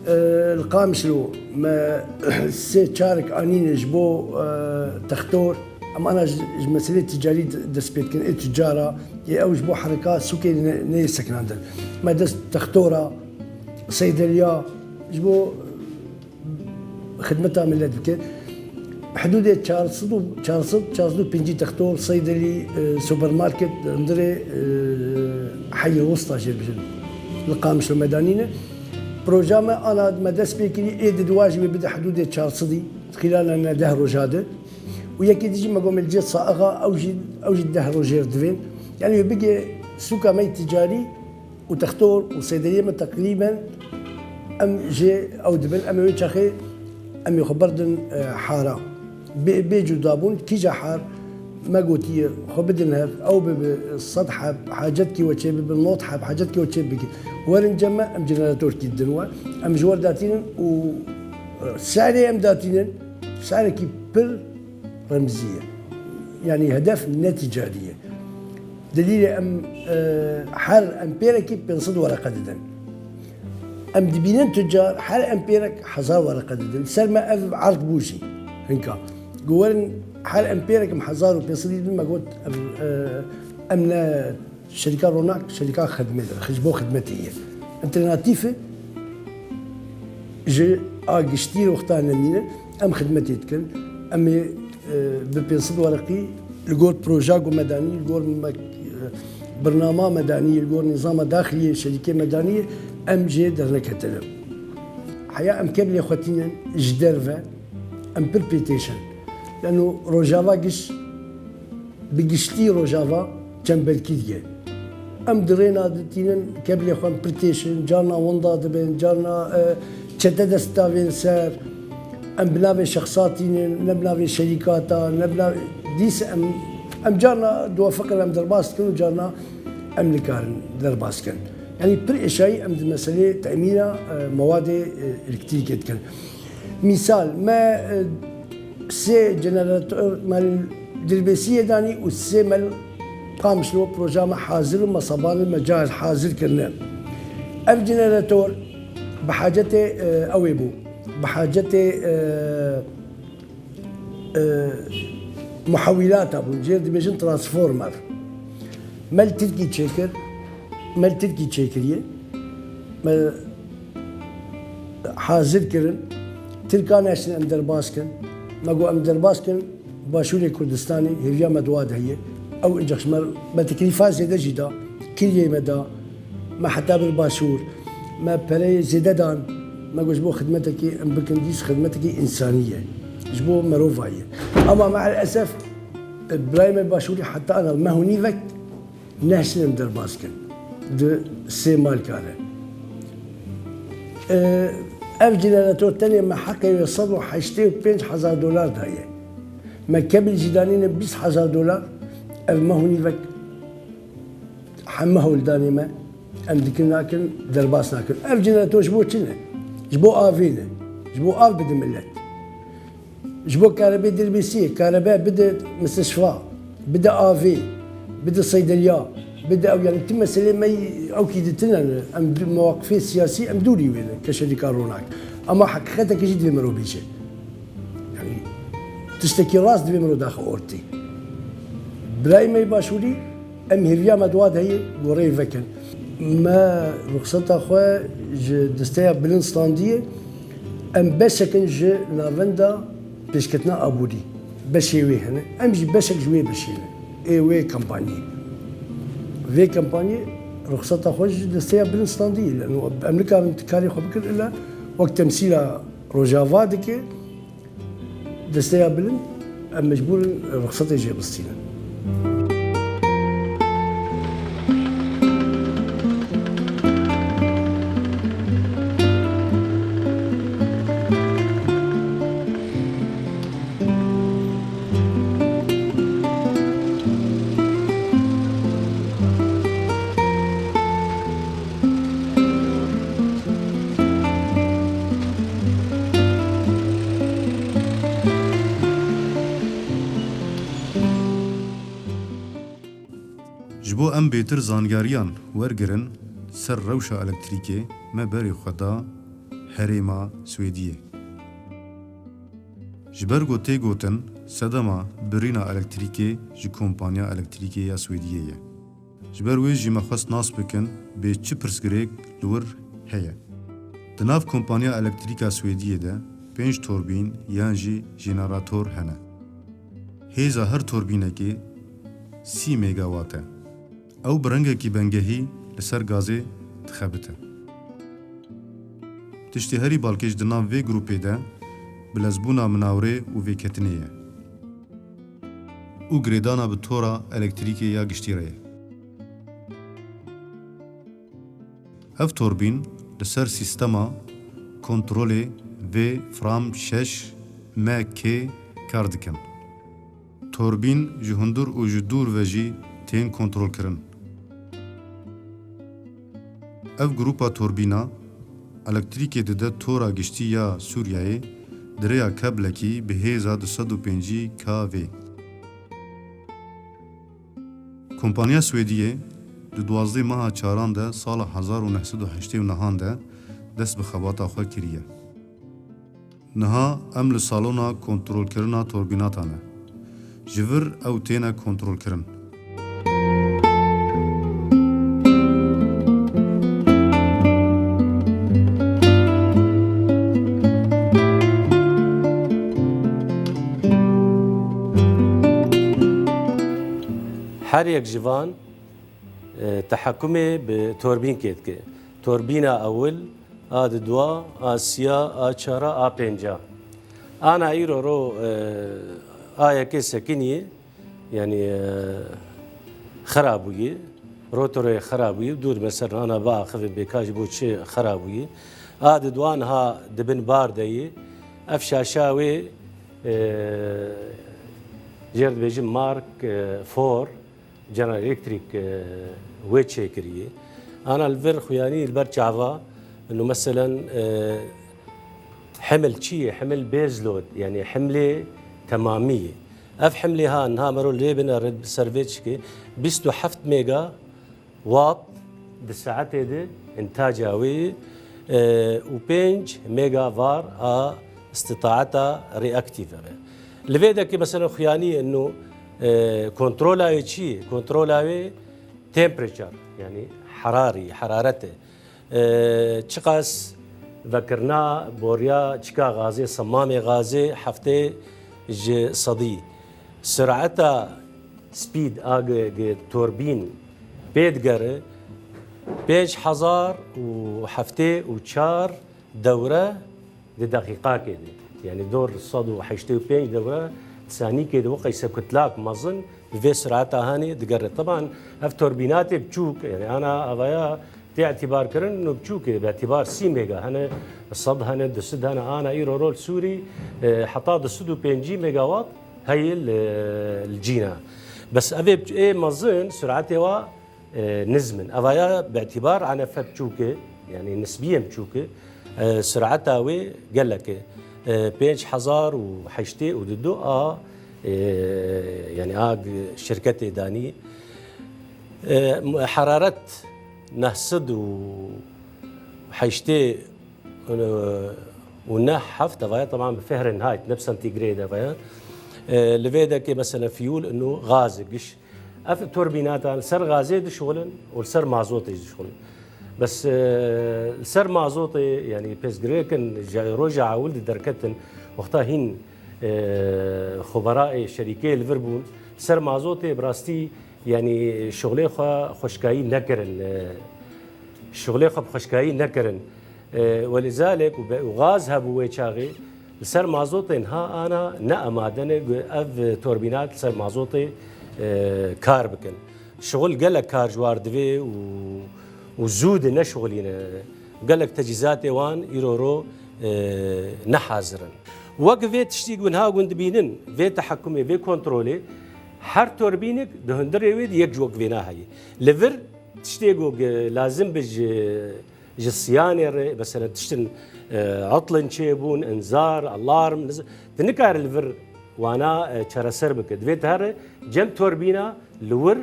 E, li Qamişlo me sê çarek anîne ji bo, e, textor. Em ana ji, ji meselê ticarî de-, dest pê dikin, ê ticara, ê ew ji bo herika sûkê ne-, neyê sekinandin. Me dest textora, seydeliya, ji bo xidmeta millet bike. Hidûdê çar sed û, çar sed, çar sed û pêncî textor, seydelî, e, supermarket, hundirê, e, heyî wista jê bijin. Li Qamişlo me danîne. Proja me ana me dest pê kirî, ê di dua jî wê bide hidûdê çar sedî, xîlala ne deh roja de. Û yekê dî jî me got me li cê saixa, ew jî, ew jî deh rojê re divên. Yanî wê bigê sûka me yê ticarî û textor û seydeliyê me teqrîben em jê ew dibin, em ê wê çaxê em ê xwe berdin, e, hara. Bê, bê cudabûn, kîja har me gotiye xwe bidin hev, ew bibe sed heb, hacet kî we çê bibe nod heb, hacet kî we çê bike. Werin cem me, em generator kî didin we, em ji we re datînin û, e, serê em datînin, serekî pir remzî ye. Yanî hedef ne ticarî ye. Delîlê em, e, her empêrekî pênc sed wereqe didin. Em dibînin tucar her empêrek hezar wereqe didin. Ser me ev erd bû jî hinka. Got werin her empêrek em hezar û pênc sed didin, me got ev, e, em ne Şerîka Ronak, şerîka xidmet, ji bo xidmetê ye. Alternatîf e, ji a giştî wexta nemîne, em xidmetê dikin. Em ê, e, bi pênc sed wereqî li gor proja ku me danî, li gor me, e, birnama me danî, li gor nîzama daxiliyê şerîkê me danî, em jê derneketine. Heya em keblê xwe tînin ji derve, em pir pê têşin. Leno Rojava giş Bi giştî Rojava çembelkî diye. Em di rêna ditînin, keblê xwe em pir têşin, carna winda dibin, carna, e, çete dest davên ser. Em bi navê şexsa tînin, ne bi navê şerîkata, ne bi navê, dîs em, em carna diwefiqin em derbas dikin û carna em nikarin derbas kin. Yanî pir êşayî em di meselê temîna, e, mewadê, e, elektrîkê dikin. Mîsal, me, e, sê generator me li Dirbêsiyê danî û sê me li Qamişlo, proja me hazir û me sebanê me car hazir kirine. Ev generator bi hacetê, e, ew ê bû. Bi hacetê, e, e, muhewîlata bû. Jê re dibêjin transformer. Me li Tirkî çêkir. Me li Tirkî çêkiriye. Me hazir kirin. Tirka neştin em derbas kin. Me got em derbas kin. Başûrê Kurdistanê hêviya me di wa de heye. Ew incex ji me, me teklîfa zêde jî da. Kiriyê me da. Me heta bir başûr. Me pereyê zêde dan. Me got ji bo xidmetekî em bikin dîs xidmetekî însanî ye. Ji bo merova ye. Ama meelesef, e, birayê me başûrî heta ana me hûnî vek Nehştin em derbas kin. Di sê malka re. Ee, ev generator tenê me heqê wê sed û heştê û pênc hezar dolar daye. Me kebil jî danîne bîst hezar dolar, ev me hûnî vek heme hewldanê me, em dikin nakin, derbas nakin. Ev generator ji bo çi ne? Ji bo avê ne. Ji bo av bide millet. Ji bo karebê Dirbêsiyê, karebe bide mistişfa, bide avê, bide seydeliya, bide ew, yanî ti meselê me ew kî ditin ne, em du-, mewaqifê siyasî em dûrî wê ne, ke şerîka Ronak. Ama heqîqetekî jî divê miro bêje. Yanî tiştekî rast divê miro daxe ortê. Birayê me yê Başûrî, Em hêviya me di wa de heye goreyê vekin. Me ruxseta xwe ji desteya bilind standiye. Em beşek in ji navenda pêşketina aborî. Beşê wê hene. Em jî beşek ji wê beşê ne. Ê wê kampanyê. Vê kampanyê ruxseta xwe ji desteya bilind standiye. Leno em nikarin karê xwe bikin illa wek temsîla Rojava dike. Desteya bilind, em mecbûr in ruxsetê jê bistînin. Ji bo em bêtir zanyariyan wergirin ser rewşa elektrîkê, me berê xwe da herêma Swêdiyê. Ji ber ku tê gotin sedema birîna elektrîkê ji kompanya elektrîkê ya Swêdiyê ye. Ji ber wê jî me xwest nas bikin bê çi pirsgirêk li wir heye. Di nav kompanya elektrîka Swêdiyê de pênc torbîn yan jî jenerator hene. Hêza her torbînekê sî megawatt e. Ew bi rengekî bengehî li ser gazê dixebite. Tiştê herî balkêş di nav vê grûpê de bilezbûna minawrê û vêketinê ye û girêdana bi tora elektrîkê ya giştî re ye. Ev torbîn li ser sîstema kontrolê vê Fram şeş M K kar dikin. Torbîn ji hundir û ji dûr ve jî tên kontrolkirin. Ev grûpa torbîna elektrîkê dide tora giştî ya Sûriyeyê di rêya keblekî bi hêza du sed û pêncî K V. Kompanya Swêdiyê di duwazdeh meha çaran de sala hezar û neh sed û heştê û nehan de dest bi xebata xwe kiriye. Niha em li salona kontrolkirina torbînata ne. Ji vir ew têne kontrolkirin. Her yek ji van, e, tehekumê bi torbînkê dike. Torbîna ewil, a di dua, a siya, a çara, a pênca. Ana îro ro, e, a yekê sekiniyê, yanî, e, xera bûyî, rotoroyê xera bûyî, dûr mesela ana biaxivin bêka ji bo çi xera bûyî. A di dua niha di bin bar de yî. Ev şaşa wê, e, jê re dibêjin Mark, e, four, General Electric, e, wê çêkiriyê. Ana li vir xuyanî li ber çava, inu meselen, e, himil çi ye? Himil base load, yanî himlê temamî ye. Ev himlê ha, niha mero lê bine red ser vê çike, bîst û heft mega watt di saetê de intaca wê ye, e, û pênc mega var a istitaeta reaktîve be. Li vê dekê mesela xuyanî inu, e, kontrola wê çi ye? Kontrola wê temperature, yanî herarî, heraret e. E, çiqas vekirina boriya çika gazê, semamê gazê heftê ji sedî. Sureta speed a gi, gi torbîn pê digere pênc hezar û heftê û çar dewre di deqîqakê de. Yanî dor sed û heştê û pênc dewre di sanîkê de wekî se kutlak mezin bi vê sureta hanê digere. Teban ev torbînatê biçûk, yanî ana avaya tê îtîbar kirin, no biçûk e, bi îtîbar sî mega hene, sed hene, du sed hene, ana îro rol Sûrî, e, heta du sed û pêncî megawatt heye li, li cîna. Bes ev ê, ê mezin, suratê wa, e, nizm in. Evaya bi îtîbar enefe biçûk e, yanî nisbiyen biçûk e, e, surata wê gelek e. E, pênc hezar û heştê û du a, e, yanî a şirketê danî. E, heraret neh sed û heştê û neh heft evaya, teban bi Fahrenheit, ne bi sentigrade evaya. E, li vê dekê mesela fuel inu gaz e, giş. Ev turbînatan li ser gazê dişixulin û li ser mazotê jî dişixulin. Bes, e, li ser mazotê, yanî pêsgirêkin ji roja ewil di derketin, wexta hîn, e, xubera ê şerîkê li vir bûn, li ser mazotê bi rastî, yanî şixulê xwe xweşkayî nekirin, e, şixulê xwe bi xweşkayî nekirin. E, welîzalek û be-, û gaz hebû wê çaxê, li ser mazotê niha ana ne amade ne ku ev turbînat li ser mazotê, e, kar bikin. Şixul gelek kar ji war divê û, û zû di neşixulîne. Gelek tecîzatê wan îro ro, e, ne hazir in. Wek vê tiştî ku niha hûn dibînin, vê tehekumê, vê kontrolê, her turbînek di hundirê wê de yek ji wek vêna heye. Li vir tiştê ku lazim bi ji ji siyanê re, mesela tiştin, e, etlin çêbûn, inzar, alarm, niz-, tu nikare li vir wana, e, çareser bike. Divê tu here cem torbîna li wir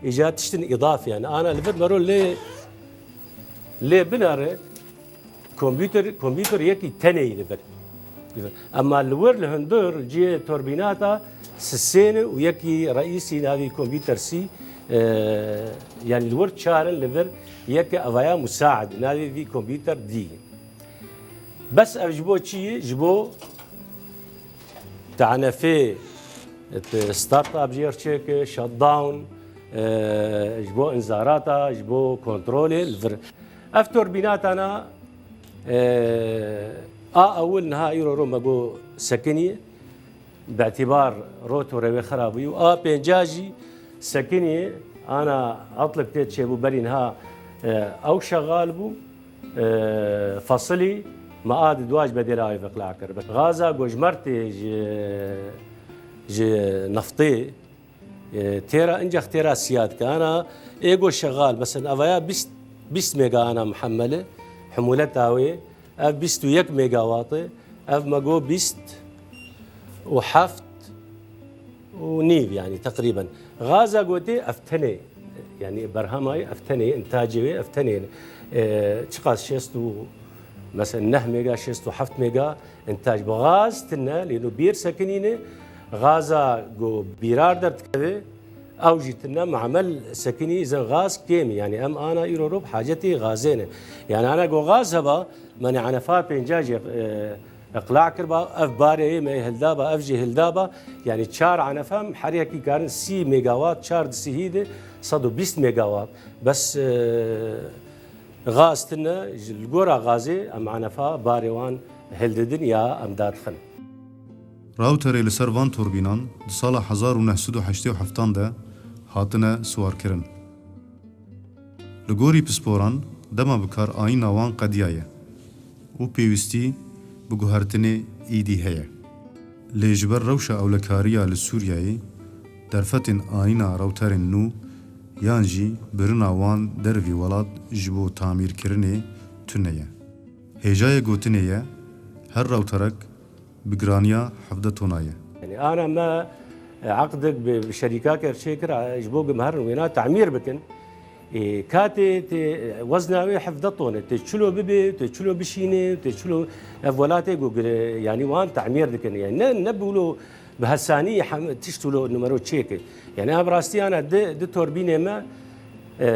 îca tiştin îdafî, yani ana li vir mero lê, lê binare kompûter, kompûter yekî tenê yî li vir. Ema li wir li hundir cihê torbînata sisêne û yekî reîsî navî kompîter sî, e, yanî li wir çar in, li vir yekî evaya musaid navî vî kompîter dî. Bes ev ji bo çi ye? Ji bo tenefê, start-up jê re çêke, shutdown, e, ji bo inzarata, ji bo kontrolê li vir. Ev torbînatana, e, a ewil niha îro ro me got sekinî, bi îtîbar rotorê wê xera bûyî û a pênca jî sekinî, ana etlik tê çêbû berî niha, e, ew şexal bû, e, fesilî me a di dua ji bedêla wê veqla kir. Gaza ku ji mer tê ji, ji neftê, e, têra, incex têra siya dike. Ana ê go şexal, mesela, evaya bîst, bîst mega ana muhemmele, himûleta wê, ev bîst û yek megawatt e, ev me go bîst û heft û nîv, yanî teqrîben. Gaza gotê ev tenê, yanî berhema wê ev tenê, intacê wê ev tenê. E, çiqas şêst û, mesela neh mega, şêst û heft mega, Întac bi gaz tune, lê no bîr sekinîne, gaza ku bîrar derdikeve, ew jî tune, mamel sekinî, îzen gaz kêm e. Yanî em ana îro ro bi hacetî gazê ne. Yanî ana ku gaz heba, me ne enefa pênca jê, e, iqla kirba, ev barê me hildaba, ev jî hildaba. Yanî çar enefa em her yekî karin sî megawatt, çar di sihî de sed û bîst megawatt. Bes, e, Gaz tune, ji li gora gazê em enefa barê wan hildidin ya em dadixin. Rawterê li ser van turbînan di sala hezar û neh sed û heştê û heftan de hatine siwarkirin. Li gorî pisporan, dema bikar ayîna wan qediyaye û pêwîstî bi guhertinê îdî heye. Lê ji ber rewşa ewlekariya li Sûriyeyê, derfetên ayîna rawterên nû yan jî birina wan dervî welat ji bo tamîrkirinê tune ye. Hêjayê gotinê ye, her rawterek bi giraniya hevdeh tona ye. Yanî ana me, e, eqdik bi, bi şerîkakê re çêkir, e, ji bo ku em herin wêna tamîr bikin. Ê, ka tê, tê, wezna wê hevdeh ton e. Tê çilo bibe, tê çilo bişîne, tê çilo ev welatê ku gire, yanî wan tamîr dikin. Yanî ne, ne bi wilo bi hesanî hem tişt wilo numero çêke. Yanî ev rastî ana di, di torbînê me, e,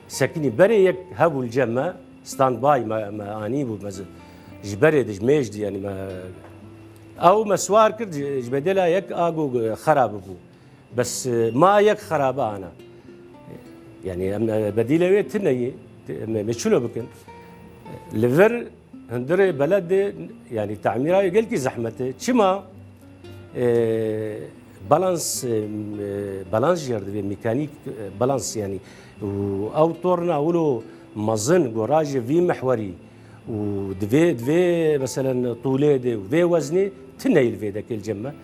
sekinî berê yek hebû li cem me, standby me, me anî bû, me zi-, ji berê di, ji mêj di, yanî me, ew me siwar kir, ji, ji bedela yek a ku xera bibû. Bes, e, ma yek xerabe ana. Yanî em, e, bedîlê wê tune ye. Te-, me, me çilo bikin? Li vir hundirê beled de, yanî tamîra wê gelkî zehmet e. Çima? E, balans, e, balans jê re divê, mekanîk, e, balans yanî. Û ew torna wilo mezin ku raje vî mihwerî, û divê, divê, meselen, tûlê de û vê weznê ti neyl vê dekê li cem me.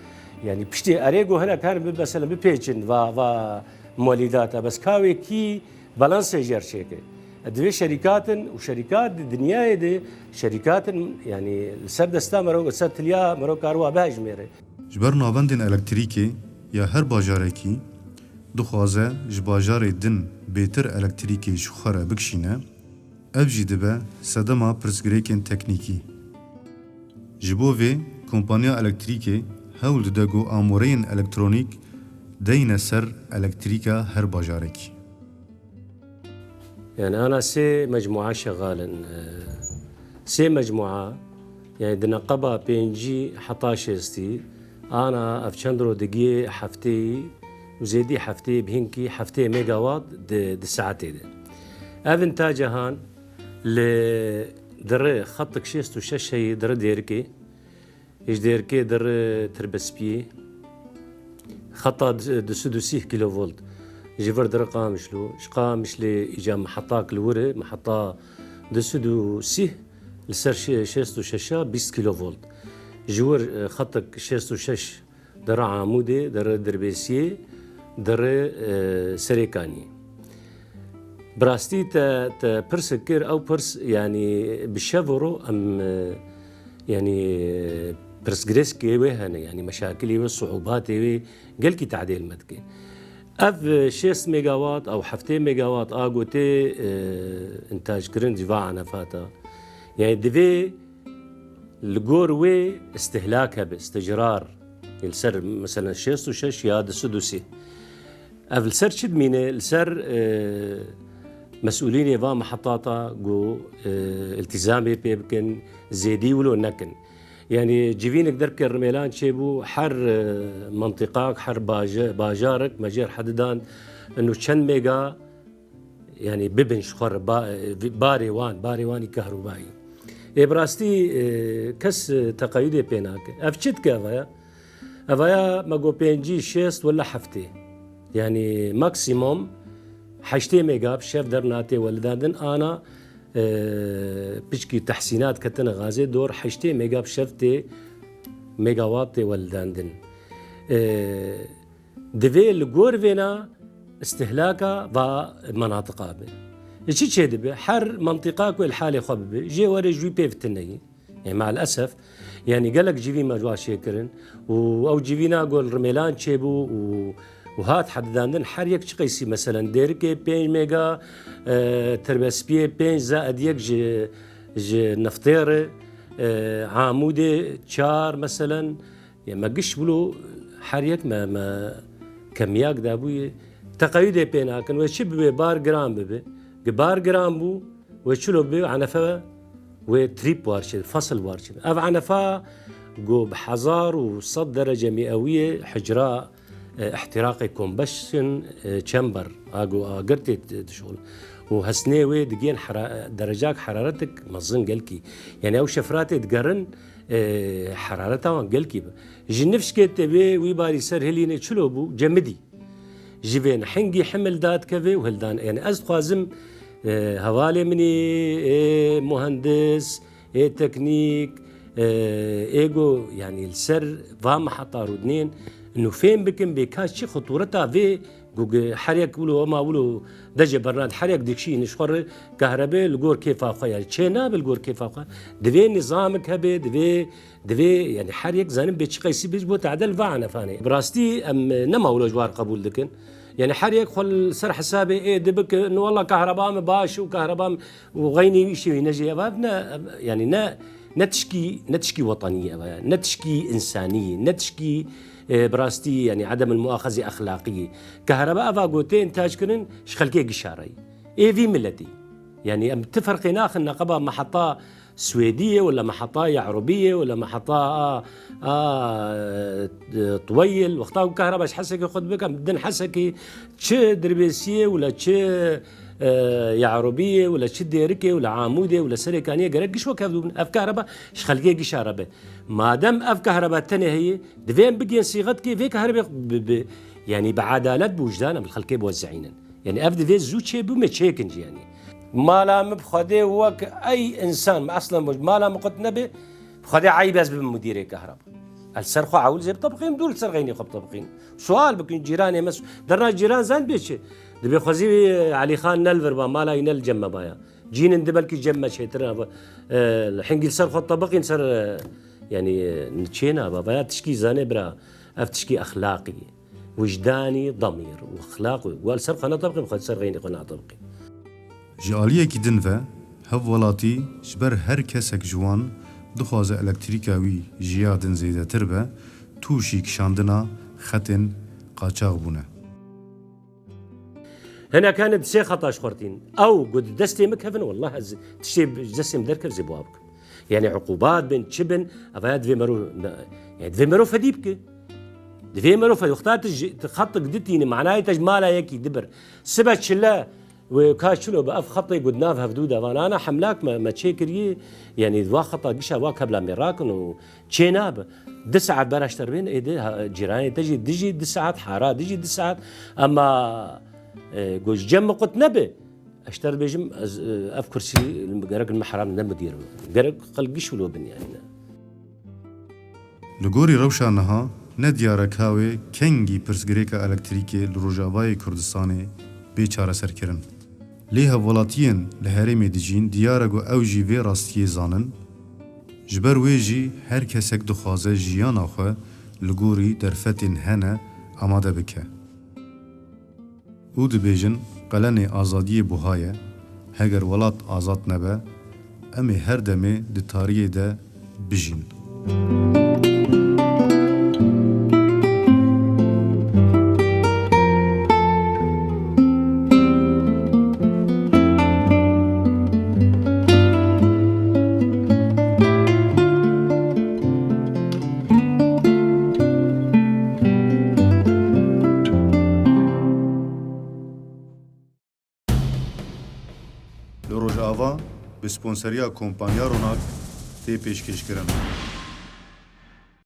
Yanî piştî erê ku hinek herin bi, meselen, bipêçin va, va molîdata. Bes ka wê kî balansê jê re çêke. Divê şerîkatin û şerîkat di dinyayê de şerîkatin, yanî li ser desta mero, li ser tiliya mero kar wa bihejmêre. Ji ber navendên elektrîkê ya her bajarekî dixwaze ji bajarê din bêtir elektrîkê ji xwe re bikişîne, ev jî dibe sedema pirsgirêkên teknîkî. Ji bo vê, kompanya elektrîkê hewl dide ku amûreyên elektronîk deyne ser elektrîka her bajarekî. Yani ana sê mecmua şexal in. Sê mecmua, yani di neqeba pêncî heta şêstî, ana ev çend ro digiyê hefteyî û zêdî hefteyê bi hinkî heftê megawatt di, di saetê de. Ev intaca han li diri xetik şêst û şeş heyî diri dêrikê, ji dêrikê diri tirbespiyê, xeta du sed û sîh kilovolt ji vir diri Qamişlo, ji Qamişlê îca mihetak li wir e, miheta du sed û sîh li ser şê-, şêst û şeş bîst kilovolt. Ji wir, e, xetik şêst û şeş diri Amûdê, diri Dirbêsiyê, diri, e, Serêkaniyê. Bi rastî te, te pirsek kir, ew pirs, yanî bi şev û ro em, e, yanî, e, pirsgirêskê wê hene, yanî meşakilê wê, siûbatê wê gelkî tehdêl me dike. Ev, e, şêst megawatt, ew heftê megawatt a gotê, e, intajkirin ji va enefata. Yanî divê Li gor wê istihlak hebe, istijrar. Li ser, meselen, şêst û şeş ya du sed û sî. Ev li ser çi dimîne? Li ser, e, mesûlînê va mihetata ku, e, iltîzamê pê bikin, zêdî wilo nekin. Yanî civînek derke rimêlan çêbû, her, e, mentiqak, her baje-, bajarek me jê re hedidan, inu çend mega, yanî bibin ji xwe re ba-, barê wan, barê wan î kehrûbayî. Ê bi rastî, e, kes, e, teqeyûdê pê nake. Ev çi dike eva ya? Eva ya me got pêncî, şêst wela heftê. Yanî maksimum heştê mega bi şev dernatê welidandin ana, e, piçkî tehsînat ketine gazê dor heştê mega bi şev tê megawatt tê welidandin. E, Divê li gor vêna istihlaka va menatiqa be. Çi çêdibe? Her mentiqa ku li halê xwe bibe, jê were ji wî pê vitineyî. Ê, me'l esef, yanî gelek civîn me ji wa çêkirin û ew civîna ku li rimêlan çêbû û, û hat hedidandin her yek çi qeysî, meselen, Dêrikê pênc mega, e, Tirbespiyê pênc zaid yek ji, ji Niftêrê, e, Amûdê çar, meselen, Ya me giş wilo her yek me, me kemiyak dabûye. Teqeyûdê pê nakin. Wê çi bibe? Bar giran bibe. Gi bar giran bû, wê çilo bibe? Enefe wê trîp war çi, fasil war çi. Ev enefa ku bi hezar û sed derece mîewiyê hicra, e, ihtiraqê combustion, e, chamber, a ku agir tê dişol. Û hesnê wê digên hera-, derecak heraretik mezin gelkî. Yani ew şefratê digerin, e, herareta wan gelkî bi. Ji nifşkê tê bê wî barî ser hilînê çilo bû, cemidî. Ji vê hingî himil dadikeve û hildan. Yani ez dixwazim, e, hevalê min ê, ê muhendis, ê teknîk, e, ê go, yani li ser va meheta rûdinên, inu fêm bikin bê ka çi xutureta vê Ku gi-, her yek wilo, ema wilo dejê bernad her yek dikişîne ji xwe re, kehrebe li gor kêfa xwe, yani çê nabe li gor kêfa xwe. Divê nîzamik hebe, divê, divê, yani her yek zanin bê çi qeysî bê ji bo tadel va enefanê. Bi rastî em, e, nema wilo ji war qebûl dikin. Yani her yek xwe li ser hesabê ê dibike, no walla kehreba me baş û kehreba me û xeynî wî şêwî ne jê ev ne, yani ne, ne tişkî, ne tişkî wetanî ye ev, ne tişkî însanî ye, ne tişkî, e, bi rastî, yani edem muaxezê exlaqî ye. Kehreba eva gotê intac kirin ji xelkê gişa re ye. Ê vî miletî. Yani em ti ferqê naxin neqeba meheta Swêdî ye, wala meheta Ye'rubî ye, wala meheta a, a, e, Tweyl. Wexta ku kehreba ji Hesekê xwe dibike, em din Hesekê çi Dirbêsiyê wala çi e, Ye'rubiyê wala çi Dêrikê wala Amûdê wala Serêkaniyê gerek giş wek hev dûbin. Ev kehreba ji xelkê gişa re be. Madem ev kehreba tenê heye, divê em bigihên sîxetkê vê kehrebê bi, bi, yani bi edalet bi wijdan em li xelkê biwezînin. Yani ev divê zû çêbû me çêkin jî yani. Mala min bi Xwedê wek ey însan, min eslen mala min qut nebe, bi Xwedê eyb ez bibim mudîrê kehreba. Ez li ser xwe ewil zê bitebiqînim, dû li ser xeynî xwe bitebiqînim. Sual bikin, cîranê me su-, derna cîran zan bê çi? Dibê xwezî wî Elî Xan ne li vir ba, mala wî ne li cem me baya. Cînin di belkî cem me çêtir e, e, hingî li ser xwe tebiqîn ser, e, yani, e, çê naba, baya tişkî zane bira, ev tişkî exlaqî, wijdanî, demîr û exlaq û, we li ser xwe netebiqîn, xwe li ser xeynî xwe natebiqîn. Ji aliyekî din ve, hevwelatî ji ber her kesek ji wan dixwaze elektrîka wî ji ya din zêdetir be, tûşî kişandina xetên qaçax bûne. Hinek hene di sê xeta ji xwe re tînin. Ew ku di destê min kevin, wellah ez tiştê ji destê min derkev zê bi wa bikim. Yani uqubat bin, çi bin, ev ya divê mero, yani divê mero fedî bike. Divê mero fedî. Wexta tu ji, tu xetik ditîne, manayê te ji mala yekî dibir. Sibe çile, Wê ka çilo bi ev xetê ku di nav hevdû de van ana hemlak me, me çêkiriyê, yanî wa xeta gişa wa kebla me rakin û çê nabe. Du saet bera ji te re bên êdî ha, cîranê te jî dijî du saet hara, dijî du saet. Ema, e, ku ji cem min qut nebe, ez ji te re dibêjim, ez, e, ev kursî gerek li me heram ne mudîr be. Gerek xelk giş wilo bin, yanî ne. Li gorî rewşa niha, ne diyar e ka wê kengî pirsgirêka elektrîkê li Rojavayê Kurdistanê bê çareserkirin. Lê hevwelatiyên li herêmê dijîn diyar e ku ew jî vê rastiyê zanin, ji ber wê jî her kesek dixwaze jiyana xwe li gorî derfetên hene amade bike. Û dibêjin, qelenê azadiyê buha ye, heger welat azad nebe, em ê her demê di tariyê de Bijîn. Li Rojava bi sponseriya kompanya Ronak tê pêşkêşkirin.